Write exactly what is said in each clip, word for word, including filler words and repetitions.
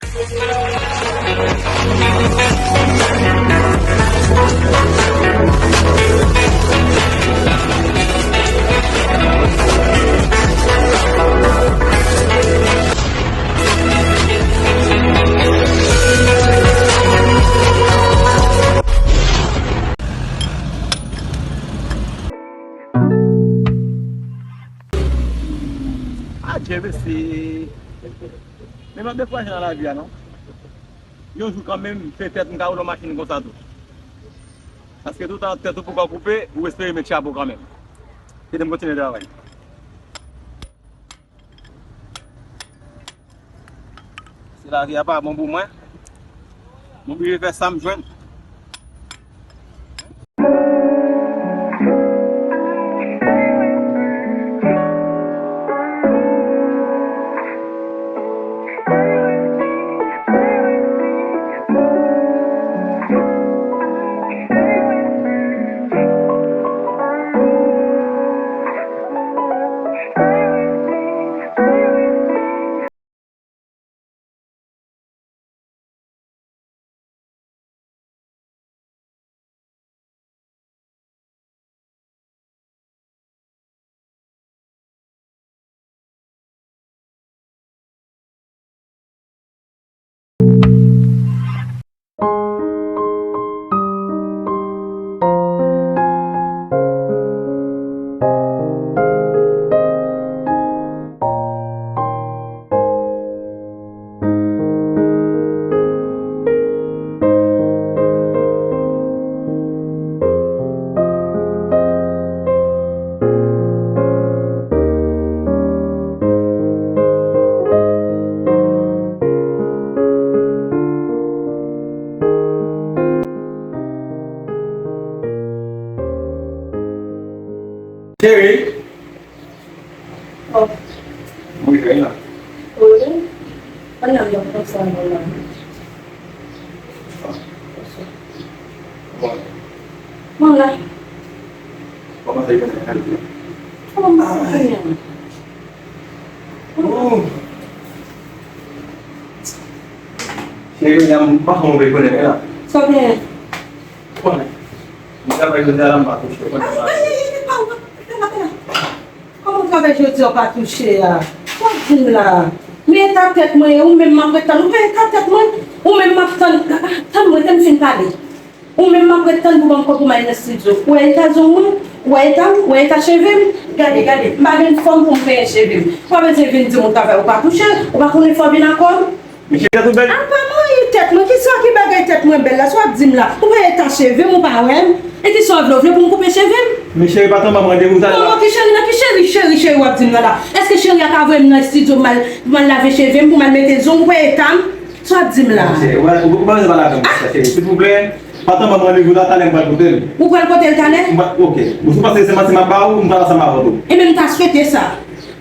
Adye, mesi. Men m ap dekouraje nan lavi a, non. Yon jou kanmenm, petèt m ka woule yon machin konsa tou. Paske toutan tèt ou poko koupe, ou espere met chapo kanmenm. Kite m kontinye travay. Si lavi a pa bon pou mwen, m oblije fè sa m jwenn. Cheri. Oh. Mwen jwenn la. Wi. Ann nan yon konsa mwen la. Bon. Mwen la. Kòman sa ye, kòman sa ye? Kòman sa ye? Oh. Cheri, m pa konn ou rekonèt la. Sa byen. Konnen. M travay jodi a la, m pa touche. Konnen. Ay, ay, ay, ay, pa, pa, pa, pa, pa. Kòman travay jodi a w pa touche a? Sa w di m la? Men eta tèt mwen ye, ou menm m ap ret tann. Ou wè eta tèt mwen? Ou menm m ap tann. Tann mwen, tann m fin pale. Ou menm m ap ret tann pou ban m kòb pou m al nan estidyo. Ou wè eta zong mwen? Ou wè eta m? Ou wè eta cheve m? Gade, gade. M pa gen fòm pou m penyen cheve m. Ou pa bezwen vin di m ou travay, ou pa touche. Ou pa konnen fò vin akò m? Michel, tèt ou bèl? Apa mwen, tèt mwen, kisa ki bagay tèt mwen bèl la? Sa w ap di m la? Ou pa eta cheve m, ou pa wè m? E kisa w vle? W vle pou m koupe cheve m? Men cheri, pa tann ban m randevou talè la. Kòman ki cheri? Nan ki cheri, cheri, cheri w ap di m nan la? Èske cheri a ka voye m nan estidyo pou m al, pou m al lave cheve m, pou m al mete zong, ou pa eta m? Sa w ap di m la? Cheri, ou pa, ou pa bezwen pale avè m konsa, cheri. Silvouplè, pa tann ban m randevou la, talè m pral pote l. Ou pral pote l talè? M pa, oke. Ou si w panse se manti m ap ba ou, m pral ansanm avè w tou. Ebyen, m ta swete sa.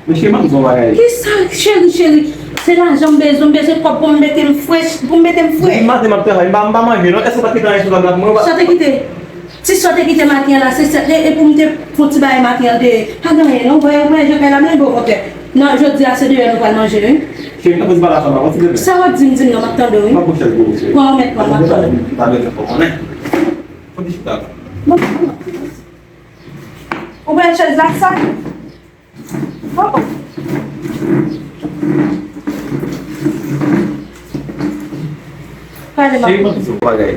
Men cheri, ban m di w yon bagay. Kisa, cheri, cheri? Se lajan m bezwen, m bezwen kòb pou m mete m frèch, pou m mete m fre. Depi maten m ap travay, m pa, m pa manje non. Èske w pa t kite anyen sou tab la pou mwen? Sa te kite? Si sa te kite maten an la, se sèt, e, e pou m te fè yon ti bagay maten an, te pa gen anyen non. Ou wè, ou wè, jan kay la byen bon, okontrè. Non, jodi a, se deyò nou pral manje, wi. Cheri, m ta pral pale ansanm avè w, silvouplè. Sa w ap di m, di m non, m ap tande w, wi. M ap pran chèz pou ou, cheri. Pran yon mèt, pran, m ap tande. M ta bezwen fè w konnen. Fò n chita. Bon. Ou pran chèz la, sa? Cheri, mwen di w bagay.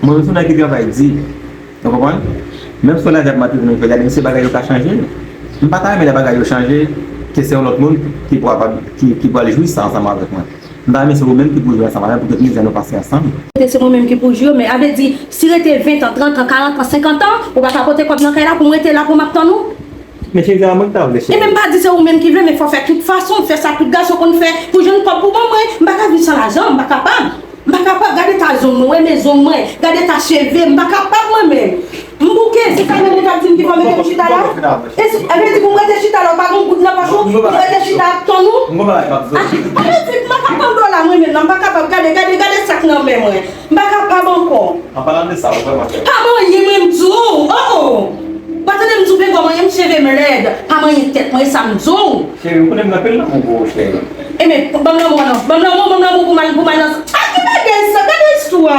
Mwen se yon nèg ki travay di. Ou konprann? Menm si w lage ap maltrete nou, fè gade, mesye, bagay yo ka chanje. M pa ta renmen lè bagay yo chanje, ke se yon lòt moun ki pral, ki, ki pral jwi sa ansanm avèk mwen. M ta renmen se ou menm ki pou jwi ansanm avè m pou tout mizè nou pase ansanm. Se mwen menm ki pou jwi yo, men a vle di, si rete ven tan, trant an, karant an, senkant an, ou pa ka pote kòb nan kay la pou m rete la pou m ap tann ou? Men cheri, se pa mwen ki ta vle, cheri. Ebyen, m pa di se ou menm ki vle, men fò fè tout fason, fè sa tout gason konn fè pou jwenn kòb pou ban mwen. M pa ka viv san lajan, m pa kapab. M pa kapab, gade eta zong mwen, wè men zong mwen, gade eta cheve m, m pa kapab mwen menm. M bouke, se sa menm ou t ap di m ki fò mete m chita la? E si, e vle di pou m rete chita la, ou pa gen goud nan pòch ou, pou m rete chita ap tann ou? Ah, ale vit, m pa ka tann dòla mwen menm, non, m pa kapab, gade, gade, gade sa k nan men mwen. M pa kapab ankò. An palan de sa, ou vrèman fè. Pa manyen mwen, m di w, oh, oh. Pa tande m di w, pegò manyen m, cheve m lèd. Pa manyen tèt mwen, e sa m di w. Cheri, ou konnen m nan anpil lanmou pou ou, cheri. E men, ban m lanmou an non. Ban m lanmou, ban m lanmou pou m al, pou m al nan. A, ki bagay sa? Gade istwa.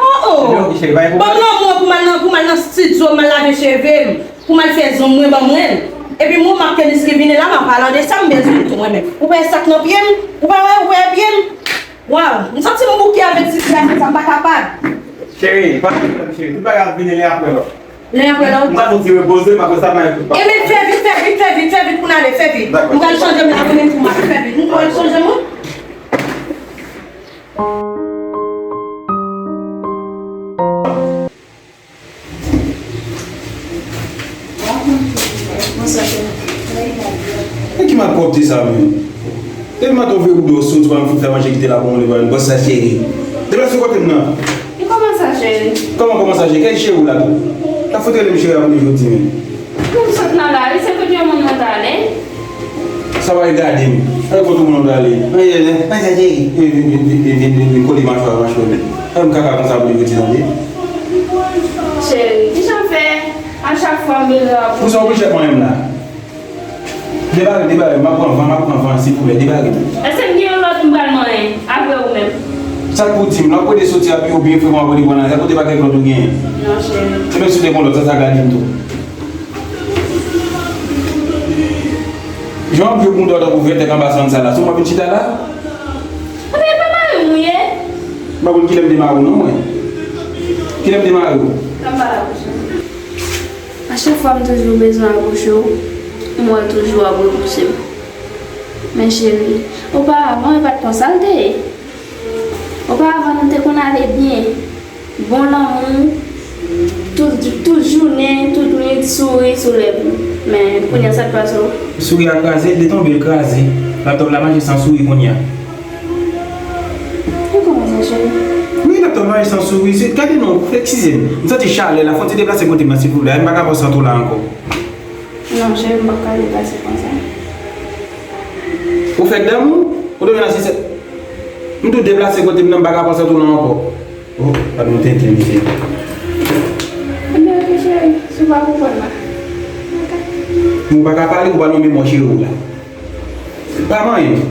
Oh, oh. Cheri, ok, cheri, pa gen pwoblèm. Ban m lanmou an pou m al nan, pou m al nan estidyo, m al lave cheve m, pou m al fè zong mwen, ban mwen l. Epi m wè Marc Tenis ki vini la, m ap pale de sa, m bezwen l tou mwen menm. Ou pa wè sa k nan pye m? Ou pa wè, ou pa wè pye m? Waw, m santi m bouke avèk sitiyasyon sa, m pa kapab. Cheri, pa gen pwoblèm, cheri. Tout bagay ap vini len apre lòt. Len apre lòt? M ta fon ti repoze m, apre sa, m a tout bagay. Ebyen, fè vit, fè vit, fè vit, fè vit pou n ale, fè vit. Dakò. M pral chanje m la, mwen menm pou m ale, fè vit. M pral chanje m, wi. Bonswa, cheri. E ki malpwòpte sa menm? Depi maten w veye bouda w soti, w pa menm fout fè manje kite la pou mwen, li pa menm. Bonswa, cheri. Deplase kote m nan. E kòman sa, cheri? Kòman, kòman sa, cheri? Kay cheri w la tou. L ap fout rele m cheri a kounye a jodi menm. Pou m sot nan lari, se kote yon moun mwen t ale. Sa va regade m. Gade kote moun mwen t ale. Vin, vin, vin, vin kole machwa, machwa. Gade m kaka konsa pou li rete tande. Cheri, kijan m fè? A chak fwa m bezwen w ap... Pou sa w oblije ap manyen m la? Debare, debare, m ap pran van, m ap pran van, silvouplè, debare. Èske m gen yon lòt m pral manyen apre ou menm? Sa k pou di m? Lè w ap rele soti a pi ou byen frekan w ap rele pran nan, sa kote pa kèk lòt ou genyen? Non, cheri. Se menm si w te gen yon lòt, sa, sa ka di m tou. Jan w ap jwe bouda w tankou vètèk anba sann sa la, se w m ap vin chita la? Ebyen, e pa mari m ou ye? M pa konn kilè m te mari w non, mwen. Kilè m te mari w? Ann pale avè w. A chak fwa m toujou bezwen akouche w, m wè w toujou ap repouse m. Men cheri, oparavan, e pa t konsa l te ye. Oparavan, nou te konn ale byen. Bon lanmou, tout, tout jounen, tout nwit, souri sou lèv nou. Men kounye a, sa k pase w? Souri a kraze, l te tonbe, l kraze. Laptòp la mache san souri kounye a. Ou kòmanse, cheri? Wi, laptòp la mache san souri. Se, gade non, eskize m. M santi chalè la, fò w ti deplase kote m nan, silvouplè. M pa ka pran sant ou la ankò. Non, cheri, m p ap ka deplase konsa. Ou fèk damou? Ou te vin asiste? M tou deplase kote m nan, m pa ka pran sant ou la ankò. Oh, pa nou tenten, mesye. Ebyen, ok, cheri, si w pa konprann la. Ok. Ou pa ka pale, ou pa nan memwa cheri w la. Pa manyen m.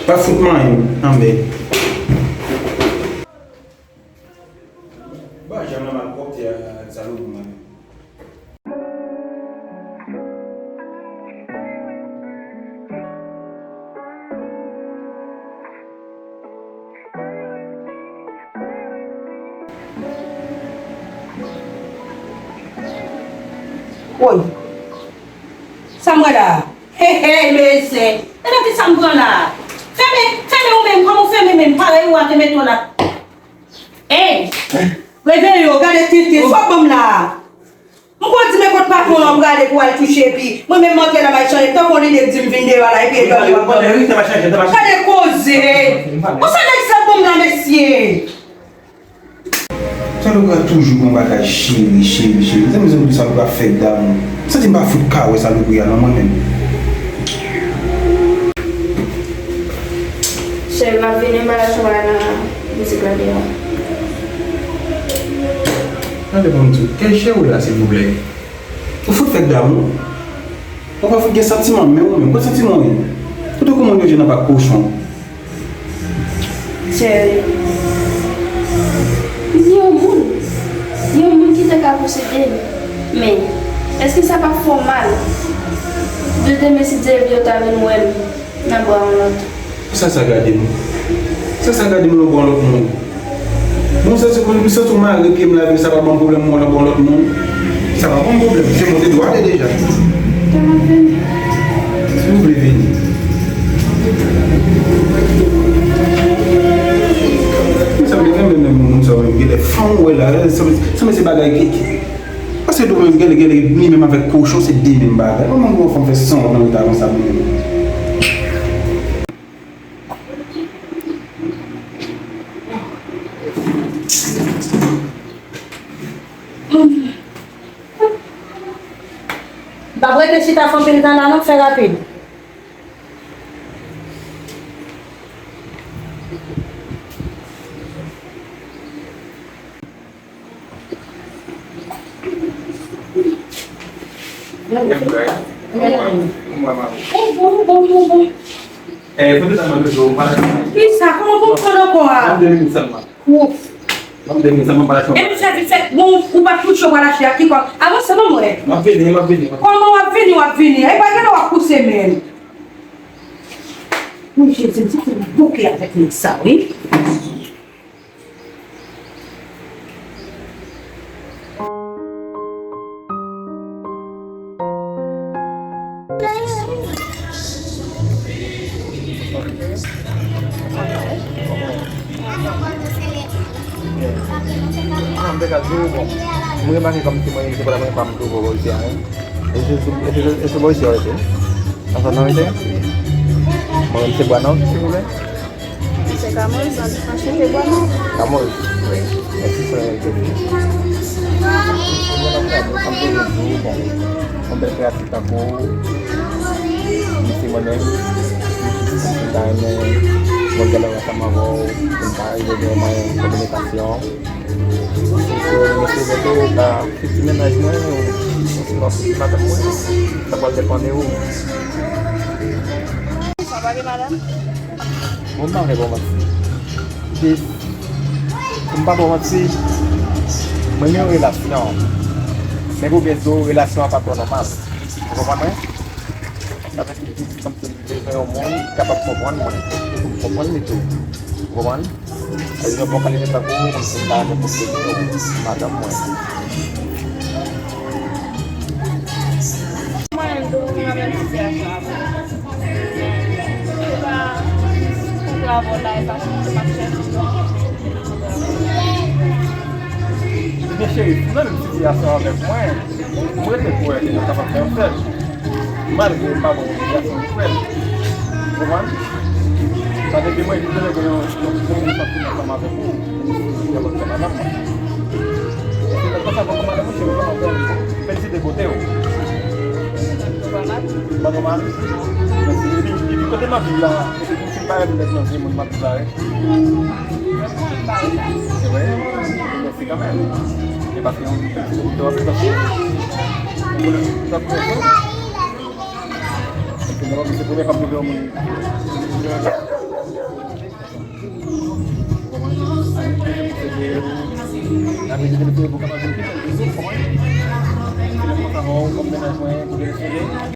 Pa fout manyen m. Anmèd. Bon, janm nan malpwòpte a, ak salopi mwen. Woy! Sa m wè la a? Hey, hey, mesye! E nan ki sa m pran la a? Fèmen, fèmen ou menm, kòman w fèmen menm? Parèy ou a te mete w la. Hey! Reveye w, gade tenten, sa w ban m la a? M kwè w di men kot patwon an prale pou al kouche, epi mwen menm m antre la m al chanje, tankou w lide di m vin deyò la, epi e dòmi w ap dòmi. Gade koze! Bon, sa nèg sa ban m la, mesye! Sa nou pral toujou pran bagay cheri, cheri, cheri. Zanmi, zanmi, sa nou pral fè damou. M santi m pa fout ka wè salopri a non mwen menm. Cheri, m ap vini, m pral achte yon bagay nan boutik la deyò. Gade pou m di w, kè cheri w la, silvouplè. Ou fout fèk damou. Ou pa fout gen santiman, men ou menm, kot santiman w ye? Ou tankou moun yo jwenn nan pak kochon. Cheri, m gen yon moun, yon moun ki te ka posede m. Men, èske sa p ap fè w mal de demen si Dye vle w ta vin wè m nan bra yon lòt? Sa sa gade m? Sa sa gade m nan bra yon lòt moun? Bon, sa se pou m santi w mare pye m la, sa pa ban m pwoblèm mwen nan bra yon lòt moun? Sa pa ban m pwoblèm, se monte dwa de deja. Te mwen vini. Si w vle vini. Sa m te renmen menm moun sa w menm, genlè fanm ou wè la, sa, sa, se bagay ki, ki, Paske tou menm, gèlè, gèlè, li menm avèk kochon, se de menm bagay. Kòman pou yon fanm fè sanwont nan eta konsa pou li menm? M p ap rete chita fè anpil tan la non, fè rapid. Bon, bon, bon, bon, bon. Eh, foto sa mwen toujou, m pa lage. Kisa? Kòman pou m konn ankò a? Ban m de minit sèlman. Ouf. Ban m de minit sèlman, m pa lage. E misye di se bon, ou pa t kouche, w pa lage a, ki kòb? Avanse, ban mwen. M ap vini, m ap vini. Kòman w ap vini, w ap vini? E pa gen lè w ap pouse menm. Wi, Jezi, m santi m bouke avèk nèg sa, wi. Ah, m te ka di w, bon. Mwen remake kòmsi mwen, se pa mwen pa m twouve w isi a, wi. E se sou, e se, e sou bò isi a w rete? Nan zòn nan w rete? Mwen menm se Bwa Nò, silvouplè. Se Kamoz, anchete, Bwa Nò. Kamoz? Wi. Mèsi, frè. Sa m te vle di w, bon, yon bèl kreyatif tankou w, m se mwen menm, m ta renmen mwen gade ansanm avè w, pou n ka rive gen yon mwayen kominikasyon. Mesye Beto, ou ka fè ti mennaj mwen, ou sinon fè ti madanm mwen, sa pral depann de ou. Sa va gen madanm? Bon, m pa vle ba w manti. E, pou m pa ba w manti, mwen gen yon relasyon. Men pou byen di w, relasyon an pa twò nòmal. Ou konprann mwen? Sa fè ki, ki, ki, ki, Bezwen yon moun ki kapab konprann mwen, e pou m konprann li tou. Ou konprann? Sa vle di yon bon kalite tankou w, kòmsi m ta renmen pote pou madanm mwen. Mwen menm tou, mwen nan menm sitiyasyon avè w. Se pa kontra avè w la, e pa chèche, m ap chèche. Ebyen, cheri, si w nan menm sitiyasyon avèk mwen, mwen rete kwè ke nou kapab fè yon sèl. Malgre m pa bon relasyon sèl. Ou konprann? Sa depi mwen vin konnen gen yon, yon, yon santiman ansanm avèk ou, se yon lòt fè madanm mwen. Se lòt fè sa, bon, kòman mwen cheri, kòman fè? Felisite bote w. Pa mal. Pa mal? Mèsi. Epi, epi kote m ap viv la, epi si m pa renmen lèt nan zye moun m ap viv la, wi. Se vre? Mèsi kanmenm. E paske yon ti bout de w ap fè yon bout de w ap fè. Epi mwen, se premye fwa m twouve yon moun.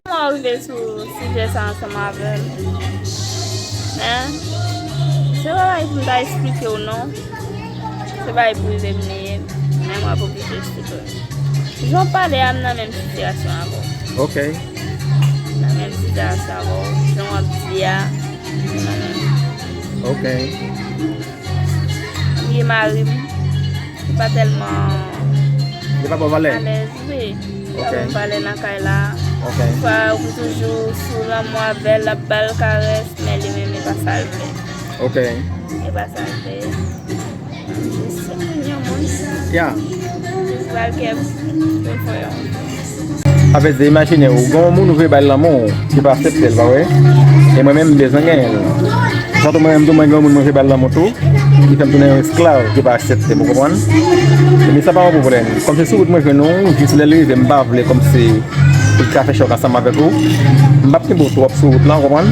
Kòman w rive sou sijè sa ansanm avè m? Men, se pa bagay pou m ta esplike w non. Se bagay prive m li ye, men m ap oblije esplike w. Jan w pale a, m nan menm sitiyasyon avè w. Ok. M nan menm sitiyasyon avè w. Jan w ap di a, m nan menm. Ok. M gen mari m, li pa tèlman alèz, wi. Ok. Li pa ba m valè nan kay la. Ok. Fwa ou toujou sou lanmou avè l, l ap ba l karès, men li menm, e pa sa l vle. Ok. E pa sa l vle. Jis moun yon moun. Ya. Jis ba l kè pou l fè yon. Sa vle di, imajine w, gen yon moun ou vle ba l lanmou, ki pa aksepte l, pa vre? E mwen menm, m bezwen genyen l. Sa tou, mwen menm tou, mwen gen yon moun mwen vle ba l lanmou tou, ki fè m tounen yon esklav, ki pa aksepte m, ou konprann? Men sa pa yon pwoblèm. Kòm se sou wout mwen jwenn ou, jis lè l rive, m pa vle kòmsi pou l ka fè chòk ansanm avèk ou. M p ap kenbe w twòp sou wout lan, ou konprann?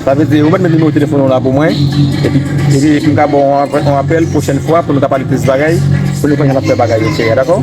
Sa vle di, ou mèt met nimewo telefòn ou la pou mwen, epi, epi, epi m ka ba w yon apè-, yon apèl pwochèn fwa pou nou ka pale plis bagay, pou nou konn jan n ap fè bagay yo, cheri, dakò?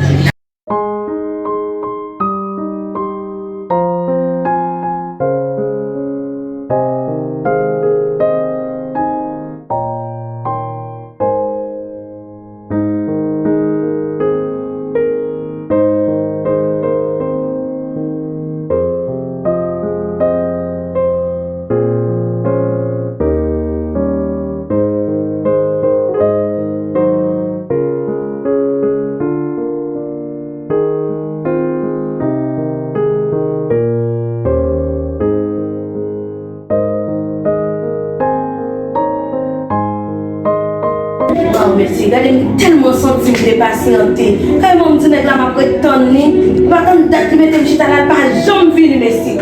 Waw, mesye, gade m tèlman santi m depasyante. Kay mwen, m di nèg la m ap ret tann li. Pa tann dat li mete m chita la, l pa janm vini, mesye.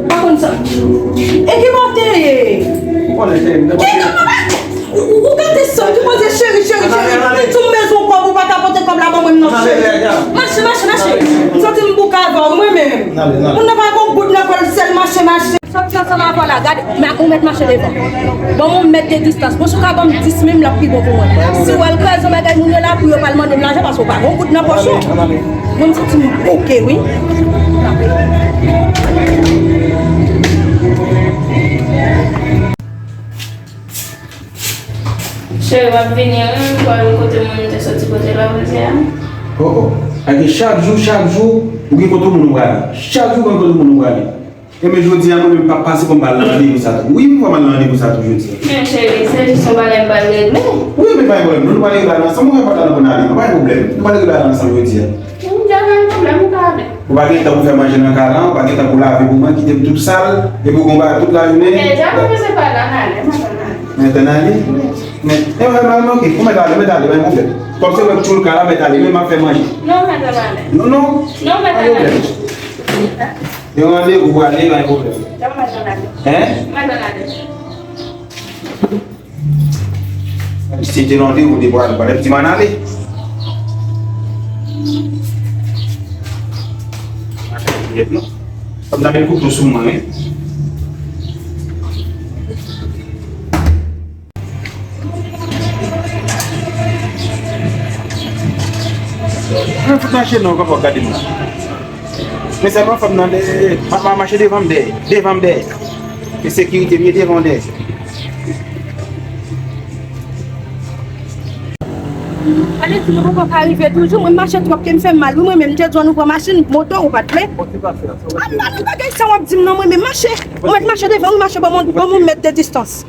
Pa konn sa. E ki bò w te ye? Ou, ou, ou gade sa, ki poze cheri, cheri, cheri. Li di w m bezwen kòb, ou pa ka pote kòb la ban mwen non, cheri. Mache, mache, mache. M santi m bouke avè w, mwen menm. Moun nan pa gon goud nan kò l, sèl mache, mache. Sòti ansanm avè w la, gade, men ou mèt mache devan. Ban m yon mèt de distans. Bon, si w ka ban m dis menm, l ap pi bon pou mwen. Si w wè l kraze yon bagay moun yo la, pou yo pa al mande m lajan, paske w pa gon goud nan pòch ou. Mwen, m santi m bouke, wi. Cheri, m ap vini, wi, m pral kote moun te soti kote l la jodi a. Oh, oh. Ake chak jou, chak jou, ou gen kote moun ou prale. Chak jou, ou gen kote moun ou prale. Enben, jodi a, mwen menm, m p ap pase pou m pa al nan randevou sa tou. Wi, m fò m al nan randevou sa tou jodi a. Men, cheri, se jis yon bagay m pral regle. Wi, men pa gen pwoblèm. Nou, nou pral regle bagay la ansanm. Ou gen pòt la nan bon ale. Pa gen pwoblèm. Nou pral regle bagay la ansanm jodi a. Wi, m di a pa gen pwoblèm, ou ka ale. Ou pa gen tan pou fè manje nan kay la, ou pa gen tan pou lave pou mwen, kite m tout sal, epi ou gon bagay tout lajounen. Men, dja pa bezwen pa nan ale, m ap ale. Mèt ann ale? Men, e, mèt ann ale, ok. Ou mèt ale, mèt ale, pa gen pwoblèm. Kòm se mwen k tchoul kay la, mèt ale, men m ap fè manje. Non, mèt ann ale. Non, non. Non, mèt ann ale. Pa gen pwoblèm. Gen randevou pou ale, pa gen pwoblèm. Dja mèt ann ale. Hein? Mèt ann ale. Si te londe ou te pral, pral di m ann ale. Fò m ta met kouto sou mwen, wi. Mwen fout mache non, kòman w gade m la? Men sèlman fanm nan, de, ma, ma, mache devan m dèyè, devan m dèyè. E sekirite m ye devan w dèyè. Ale di nou poko ka rive toujou, mwen mache twòp ke m fè m mal. Wi, mwen menm te di w nou pran machin, moto ou pa t vle. Ap pale bagay sa w ap di m non, mwen menm mache. Ou mèt mache devan, wi, mache ban m, ban m yon mèt de distans.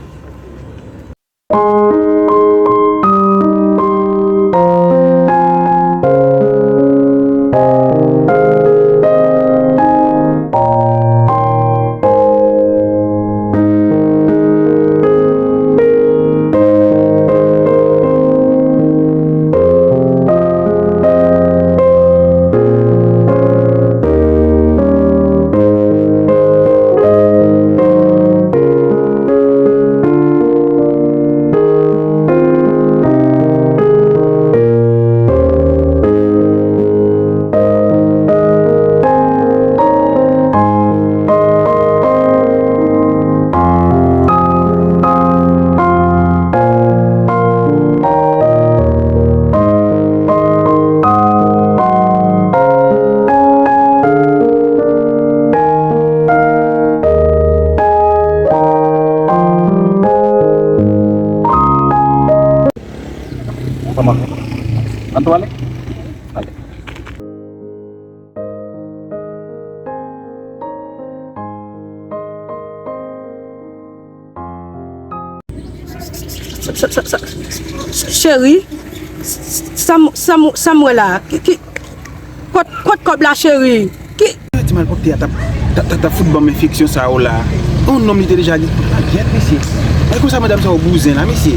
Kòman? Ann tou ale? Ale. Sa, sa, sa, sa, cheri, sa m, sa m, sa m wè la, ki, ki, kot, kot kòb la, cheri? Ki. Ti malpwòpte a t ap, t ap, t ap, t ap fout ban m enfeksyon sa yo la. Yon nonm li te deja gen. Malyèt, mesye. E konsa madanm sa yo bouzen la, mesye.